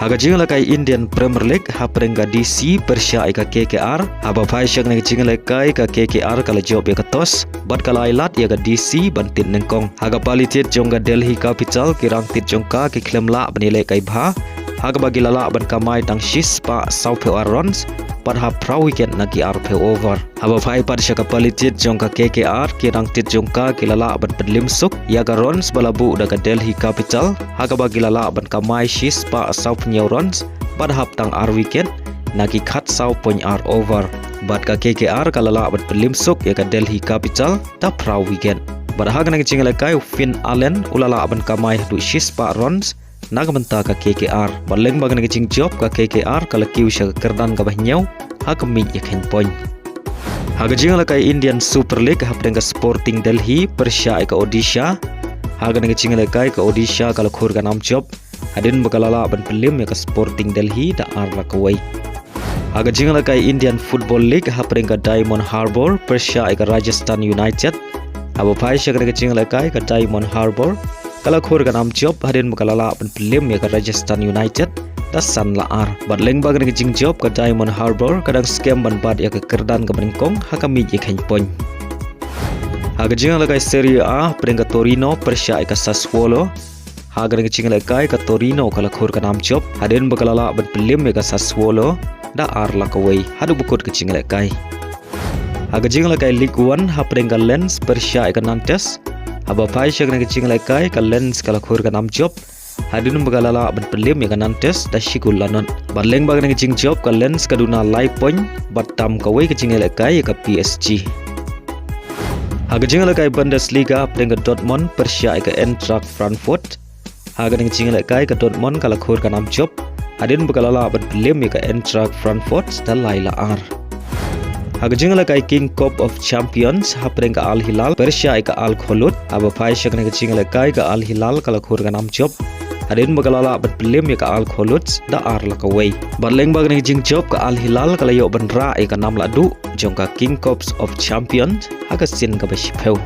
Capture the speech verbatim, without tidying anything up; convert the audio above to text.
Ha ka jingïalehkai Indian Premier League, hapdeng ka D C pyrshah ïa ka K K R, haba phai sha kane ka jingïalehkai ka K K R ka la jop ïa ka toss bad ka la ai lad ïa ka D C ban tied nyngkong. Ha ka pali tied jong ka Delhi Capital, ki rangtied jong ka ki khlem lah ban ïalehkai bha, ha kaba ki la lah ban kamai tang shispah sawphew ar runs bad hap phra wicket na ki arphew over. Haba phai pat sha ka pali tied jong ka K K R, ki rangtied jong ka ki la lah ban pynliem suk ïa ka runs ba la buh da ka Delhi Capital, ha kaba ki la lah ban kamai shispah sawphew hynñiew runs bad hap tang ar wicket na ki khatsaw point ar over. Bad ka K K R ka la lah ban pynliem suk ïa ka Delhi Capital da phra wicket. Bad ha kane ka jingïalehkai u Finn Allen u la lah ban kamai haduh shispah runs na ka bynta ka K K R. Bad lyngba kane ka jingjop ka K K R ka la kiew sha ka kyrdan kaba hynñiew ha ka miej ïakheiñ point. Ha ka jingïalehkai Indian Super League, hapdeng ka Sporting Delhi pyrshah ïa ka Odisha, ha kane ka jingïalehkai ka Odisha ka la khur ka nam jop hadien ba ka la lah ban pynliem ïa ka Sporting Delhi da ar la kawei. Ha ka jingïalehkai Indian Football League, hapdeng ka Diamond Harbour pyrshah ïa ka Rajasthan United, haba phai sha kane ka jingïalehkai ka Diamond Harbour ka la khur ka nam jop hadien ba ka la lah ban pynliem ïa ka Rajasthan United da san la ar. Bad lyngba kane ka jingjop ka Diamond Harbour ka dang skhem ban bat ïa ka kyrdan kaba nyngkong ha ka miej ïakheiñ point. Ha ka jingïalehkai Serie A, hapdeng ka Torino pyrshah ïa ka Sassuolo, ha kane ka jingïalehkai ka Torino ka la khur ka nam jop hadien ba ka la lah ban pynliem ïa ka Sassuolo da ar la kawei haduh ba kut ka jingïalehkai. Ha ka jingïalehkai Ligue One, hapdeng ka Lens pyrshah ïa ka Nantes, haba phai sha kane ka jingïalehkai ka Lens ka la khur ka nam jop hadien ba ka la lah ban pynliem ïa ka Nantes da shi gol la nod. Bad lyngba kane ka jingjop ka Lens ka duna lai point bad tam kawei ka jingïalehkai ïa ka P S G. Ha ka jingïalehkai Bundesliga, hapdeng ka Dortmund pyrshah ïa ka Eintracht Frankfurt, ha kane ka jingïalehkai ka Dortmund ka la khur ka nam jop hadien ba ka la lah ban pynliem ïa ka Eintracht Frankfurt da lai la ar. Ha ka jingïalehkai King Cup of Champions, hapdeng ka Al Hilal pyrshah ïa ka Al Kholood, haba phai sha kane ka jingïalehkai ka Al Hilal ka la khur ka nam jop hadien ba ka la lah ban pynliem ïa ka Al Kholood da ar la kawei. Bad lyngba kane ka jingjop ka Al Hilal ka la ïoh ban rah ïa ka nam lahduh jong ka King Cups of Champions ha ka sien kaba shiphew.